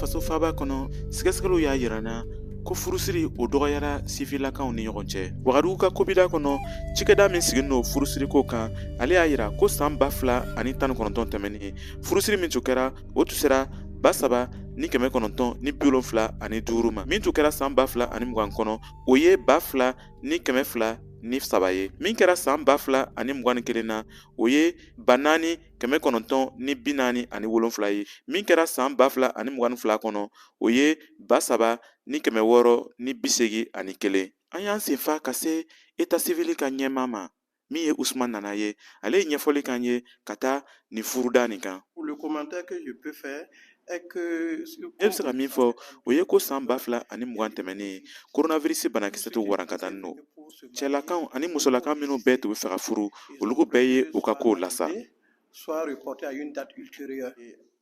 Faso faaba kɔnɔ, sɛgɛsɛgɛliw y'a yira na ko furusiri o dɔgɔyara sifilakaw ni ɲɔgɔn cɛ. Wagadugu ka kobida kɔnɔ, cikɛda min sigilen don furusiriko kan, ale y'a yira ko san 2019 tɛmɛnen, furusiri min tun kɛra, o tun sera 3975 ma. Min tun kɛra san 2020 kɔnɔ, o ye 2203 ye. Min kɛra san 2021 na, o ye 4947 ye. Min kɛra san 2022 kɔnɔ, o ye 3681. An y'an senfa ka se état civil ka ɲɛmaa ma, min ye Usman Nana ye. Ale ye ɲɛfɔli k'an ye ka taa nin furuda nin kan. Le commentaire que je peux faire est que Ne bɛ se ka min fɔ, o ye ko san 2020 tɛmɛnen, coronavirus banakisɛ tun warankatanin don. Cɛlakaw ani musolakan minnu bɛɛ tun bɛ fɛ ka furu, olu bɛɛ ye u ka kow lasa. Soit reporté à une date ultérieure.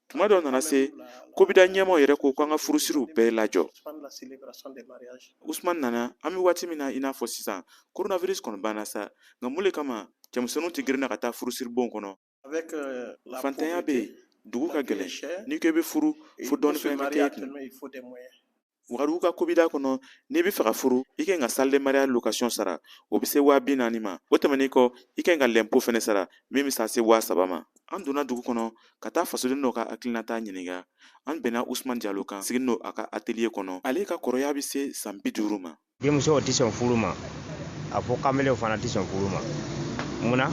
Tuma dɔ nana se, kobida ɲɛmaaw yɛrɛ ko k'an ka furusiriw bɛɛ lajɔ. La célébration des mariages. Usman Nana, an bɛ waati min na i n'a fɔ sisan, coronavirus kɔni banna sa, nka mun de kama cɛmisɛnninw tɛ girinna ka taa furusiribonw kɔnɔ? Avec la Fantanya bɛ yen, dugu ka gɛlɛn. N'i ko i bɛ furu, fo dɔɔni fɛnɛ ka kɛ e kun. Il faut des moyens. Wagadugu ka kobida kɔnɔ, n'i bɛ fɛ ka furu, i kan ka salle de mariage location sara, o bɛ se 40 000 ma. O tɛmɛnen kɔ, i kan ka l'impôt fɛnɛ sara, min bɛ se 3000 ma. An donna dugu kɔnɔ ka taa fasoden dɔ ka hakilinata ɲininka. An bɛnna Usman Jalo kan, sigilen don a ka atelier kɔnɔ. Ale ka kɔrɔya bɛ se san 50 ma. Denmusow tɛ sɔn furu ma, a fɔ kamelenw fana tɛ sɔn furu ma. Munna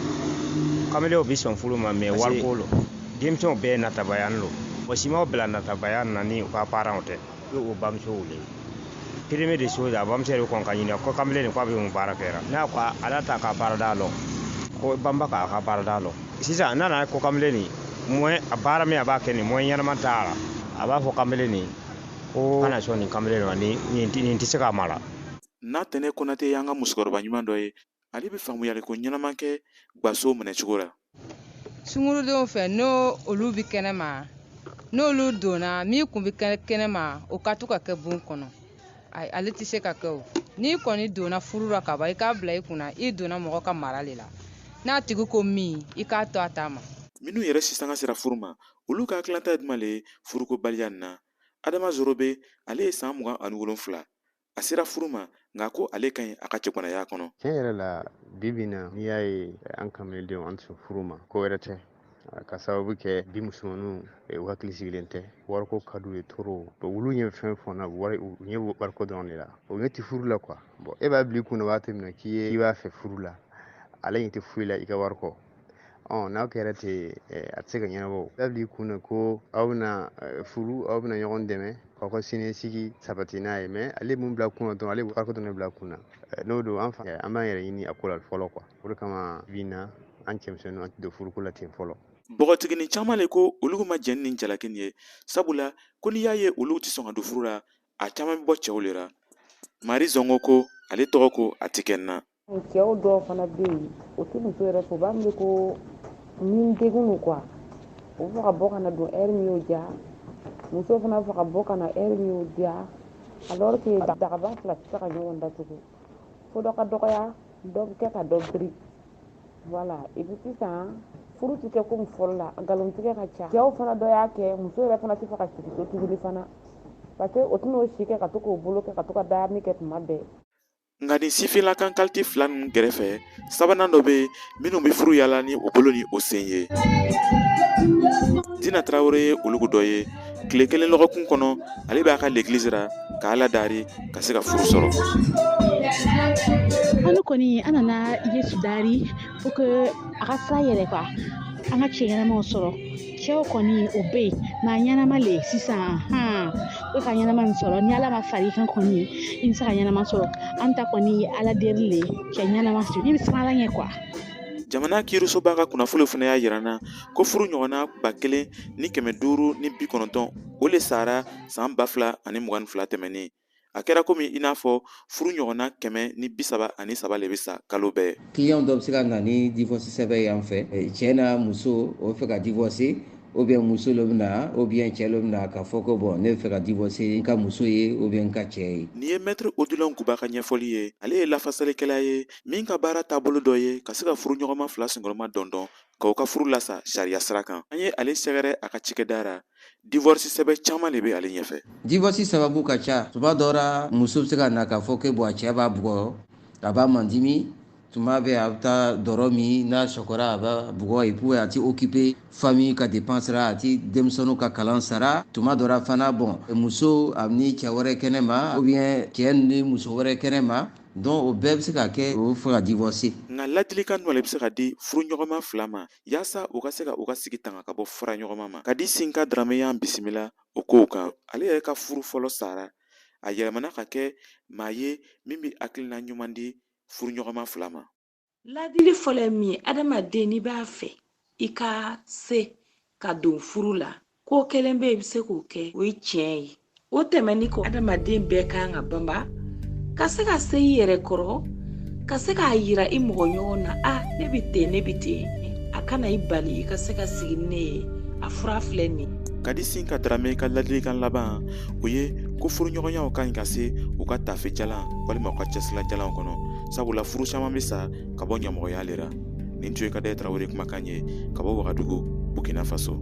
kamelenw bɛ sɔn furu ma? Mais wariko lo. Denmisɛnw bɛɛ natabaya lo. O simaw bila natabaya na ni u ka parents tɛ, o bamusow le ye. Premier de chose, a bamuso yɛrɛ kɔn ka ɲininka ko kamalen nin k'a bɛ mun baara kɛra. N'a ko ala t'a ka baarada lɔn, ko banba k'a ka baarada lɔn. Sisan n'a nana ko kamalen nin moyen a baara min a b'a kɛ nin, moyen ɲɛnama t'a la, a b'a fɔ kamalen nin ko kana sɔn nin kamalen ma, nin tɛ se k'a mara. N'a Tɛnɛ Konate y'an ka musokɔrɔba ɲuman dɔ ye. Ale bɛ faamuyaliko ɲɛnama kɛ gaso minɛcogo la. Sungurudenw fɛ, n'o olu bɛ kɛnɛma, n'olu donna min kun bɛ kɛ kɛnɛma, o ka to ka kɛ bon kɔnɔ, ale tɛ se ka kɛ. O n'i kɔni donna furu la ka ban, i k'a bila i kunna, i donna mɔgɔ ka mara de la. N'a tigi ko min, i k'a to a ta ma. Minnu yɛrɛ sisanga sera furu ma, olu ka hakilinata ye jumɛn le ye furukobaliya nin na? Adama Zorobe, ale ye san 27, a sera furu ma, nka ko ale ka ɲi a ka cɛgwanaya kɔnɔ. Tiɲɛ yɛrɛ la, bi bi na, n'i y'a ye an kamelendenw an tɛ sɔn furu ma, ko wɛrɛ tɛ, ka sababu kɛ bi musomaninw u hakili sigilen tɛ, wariko ka d'u ye trop. Olu ɲɛ fɛn fɛn na wari, u ɲɛ bɛ wariko dɔrɔn de la, o ɲɛ tɛ furu la quoi. Bon, e b'a bila i kunna waati min na k'i ye i b'a fɛ furu la, ale ɲɛ tɛ foyi la i ka wari kɔ. Ɔ n'a kɛra ten, a tɛ se ka ɲɛnabɔ. I b'a bila i kunna ko aw bɛna furu, aw bɛna ɲɔgɔn dɛmɛ k'aw ka siniɲɛsigi sabati n'a ye, mais ale mun bila kunna dɔrɔn, ale wariko dɔrɔn de bila kunna. N'o don, an fa an b'an yɛrɛ ɲini a ko la fɔlɔ quoi. O de kama bi na an cɛmisɛnninw an tɛ don furuko la ten fɔlɔ. Npogotiginin caman le ko olu ma jɛn ni jalaki nin ye, sabula ko n'i y'a ye olu tɛ sɔn ka don furu la, a caman bɛ bɔ cɛw le la. Mari Zongo ko ale tɔgɔ ko a tɛ kɛ n na. Cɛw dɔw fana bɛ yen, o tɛ muso yɛrɛ fɛ, u b'a miiri ko ni degun don quoi. U bɛ fɛ ka bɔ ka na don heure min y'o diya, muso fana bɛ fɛ ka bɔ ka na heure min y'o diya, alors que dagaba fila tɛ se ka ɲɔgɔn datugu, fo dɔ ka dɔgɔya, dɔ bɛ kɛ ka dɔ biri. Voilà. Et puis sisan furu tɛ kɛ komi fɔlɔ la, nkalontigɛ ka ca. Cɛw fana dɔ y'a kɛ, muso yɛrɛ fana tɛ fɛ ka sigi so tuguni fana, parce que o tɛn'o si kɛ ka to k'o bolo kɛ ka to ka dayani kɛ tuma bɛɛ. Nka nin sifinlakan kalite fila ninnu kɛrɛfɛ, sabanan dɔ bɛ yen minnu bɛ furu yala ni o bolo ni o sen ye. Dina Tarawele ye olu dɔ ye. Tile kelen lɔgɔkun kɔnɔ, ale b'a ka l'église la ka Ala dari ka se ka furu sɔrɔ. An kɔni an nana Yesu dari pour que a ka sira yɛlɛ quoi, an ka cɛ ɲɛnamaw sɔrɔ. Cɛw kɔni o bɛ yen, nka ɲɛnama le sisan han, o ka ɲɛnama nin sɔrɔ, ni Ala ma far'i kan kɔni, i tɛ se ka ɲɛnama sɔrɔ. An ta kɔni ye Ala deli le, cɛ ɲɛnama i bɛ siran Ala ɲɛ quoi. Jamana kiirisoba ka kunnafoni fana y'a yira n na ko furu ɲɔgɔnna 1590, o le sara san 2022 tɛmɛnen. A kɛra komi i n'a fɔ furu ɲɔgɔnna 133 le bɛ sa kalo bɛɛ. Client dɔ bɛ se ka na ni divorce sɛbɛn ye an fɛ, cɛ n'a muso o bɛ fɛ ka divorcer, ou bien muso le bɛ na, ou bien cɛ le bɛ na k'a fɔ ko bon, ne bɛ fɛ ka divorcer n ka muso ye ou bien n ka cɛ ye. Nin ye maître Odilon Guba ka ɲɛfɔli ye. Ale ye lafasalikɛla ye min ka baara taabolo dɔ ye ka se ka furu ɲɔgɔnma fila senkɔrɔma dɔn dɔn k'aw ka furu lasa sariya sira kan. An ye ale sɛgɛrɛ a ka cikɛda ra. Divorce sɛbɛn caman de bɛ ale ɲɛfɛ. Divorce sababu ka ca. Tuma dɔ la, muso bɛ se ka na k'a fɔ ko bon, a cɛ b'a bugɔ, a b'a mandimi. Tuma bɛɛ a bɛ taa dɔrɔ min, n'a sɔkɔra a b'a bugɔ, et puis a ti occuper famille ka dépense la, a ti denmisɛnninw ka kalan sara. Tuma dɔ la fana, bon, muso a ni cɛ wɛrɛ kɛnɛ ma, ou bien cɛ ni muso wɛrɛ kɛnɛ ma. Donc o bɛɛ bɛ se ka kɛ o fɛ ka divorcer. Nka ladilikan jumɛn de bɛ se ka di furuɲɔgɔnma fila ma yaasa u ka se ka u ka sigi tanga ka bɔ fara ɲɔgɔnma ma? Kadi Sinka Darame y'an bisimila o kow kan. Ale yɛrɛ ka furu fɔlɔ sara, a yɛlɛmana ka kɛ maa ye min bɛ hakilina ɲuman di furuɲɔgɔnma fila ma. Ladili fɔlɔ ye min ye, adamaden n'i b'a fɛ i ka se ka don furu la, ko kelen bɛ yen i bɛ se k'o kɛ, o ye tiɲɛ ye. O tɛmɛnen kɔ, adamaden bɛɛ kan ka banba ka se ka se i yɛrɛ kɔrɔ, ka se k'a yira i mɔgɔ ɲɔgɔn na, a ne bɛ ten, ne bɛ ten, a kana i bali i ka se ka sigi ni ne ye, a fura filɛ nin ye. Kadi Sinka Darame ka ladilikan laban o ye ko furuɲɔgɔnyaw ka ɲi ka se u ka tafe jalan walima u ka cɛsirilan jalanw kɔnɔ, sabula furu caman bɛ sa ka bɔ ɲamɔgɔya le ra. Nin tun ye Kadɛ Tarawele kumakan ye ka bɔ Wagadugu, Burkina Faso.